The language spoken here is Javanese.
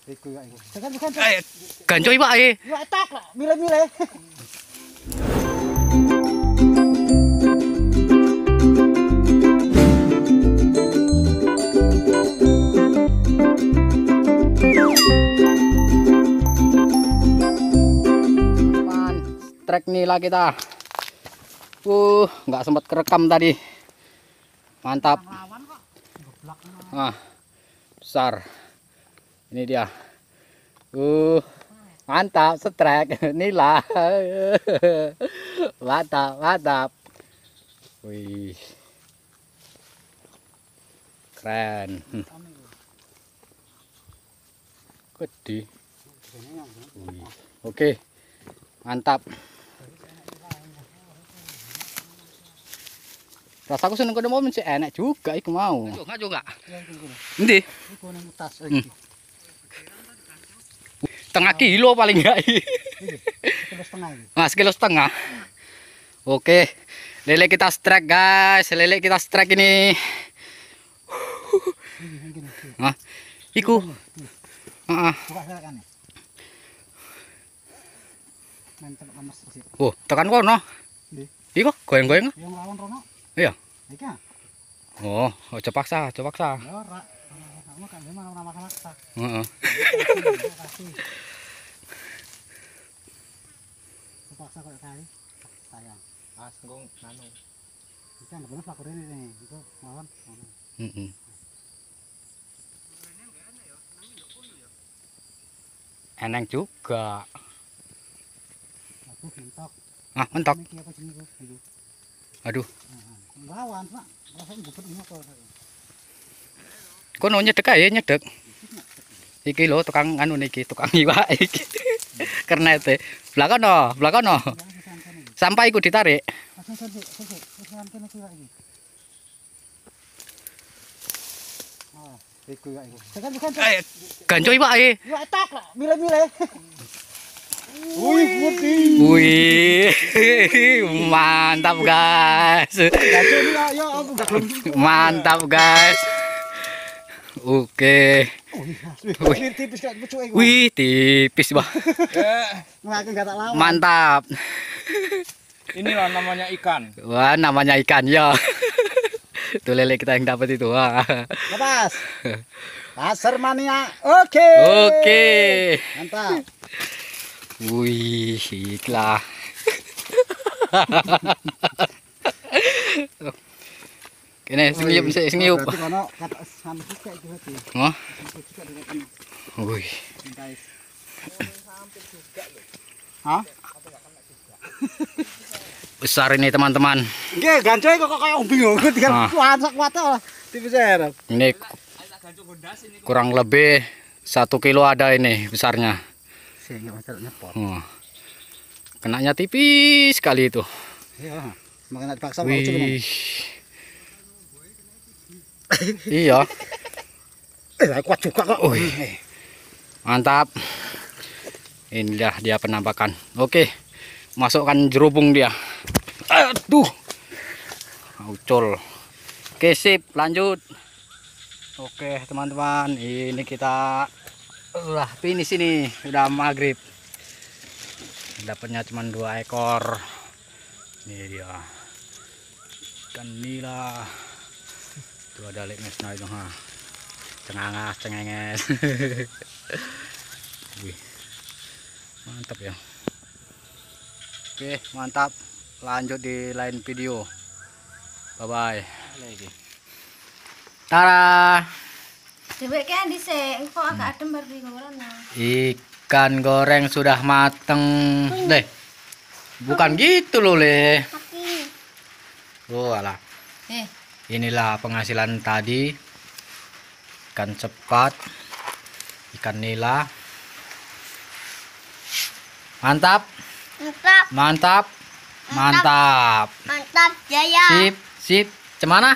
Iku iku. Ganco iwake. Iwak tak milih-milih. Trek nila kita. Nggak sempat kerekam tadi. Mantap. Ah, besar. Ini dia. Mantap, strike nila. Mantap, mantap. Wih. Keren. Gede. Wih. Oke. Mantap. Rasaku seneng kono mau sih enak juga iku mau. Enggak juga. Endi? Iku nang tas iki. Setengah kilo paling enggak. Sekilo setengah ini. Nah, sekilo setengah. Oke. Lele kita strike, guys. Lele kita strike ini. Nah, iku. Heeh. Oh, tekan kono. Iku goyang-goyang. Yang lawan rono. Iya. Iki. Oh, aja paksa, aja paksa. Ya ora. Kamu kan memang ora maksa. Heeh. Paksa kok kae. Sayang. Ah, sengkong nanu. Iki kan bener laku rene nih, iku lawan. Heeh. Eneng juga. Aduh, mentok. Ah, mentok. Iki apa jenenge iku? Aduh. Lawan, Pak. Rasane gubet ngono kok. Kono nyedek ae, nyedek. Iki lho tukang anu niki, tukang iwak iki. Kernete. Belakang no, belakang no. Sampai iku ditarik. Ganco iwake. Iwak tak milih-milih. Wih, putih. Wih, mantap guys. Mantap guys. Oke. Wih, tipis. Wih, tipis, Bah. Mantap. Inilah namanya ikan. Wah, namanya ikan ya. Itu lele kita yang dapat itu. Wah. Lepas. Pasar mania. Oke. Oke. Mantap. Wih, ikhlas. Kene sing ngiyup, sing ngiyup. Berarti kono katok sampe juga iki berarti. Oh. Wih. Hah? Besar ini teman-teman. Nggih, gancoe kok kaya bingung tinggal kuat kuat lah. Tipis ae. Ini kurang lebih 1 kilo ada ini besarnya. Oh. Kenanya tipis sekali itu. Iya, makanya dipaksa. Wih. Iya. Kuat juga kok. Wih. Mantap. Inilah dia penampakan. Oke. Masukkan jerubung dia. Aduh. Ucul. Oke, sip, lanjut. Oke, teman-teman, ini kita udah finish ini, udah maghrib. Dapatnya cuma 2 ekor. Ini dia. Ikan nila. Itu ada lekmesna itu, ha. Cengangas, cengenges. Wih. Mantap ya. Oke, mantap. Lanjut di lain video. Bye bye. Tara. Ikan goreng sudah mateng. Leh. Bukan gitu loh, Le. Oh, alah. Inilah penghasilan tadi. Ikan cepat, ikan nila. Mantap. Mantap. Mantap. Mantap. Mantap jaya. Sip, sip. Cemana?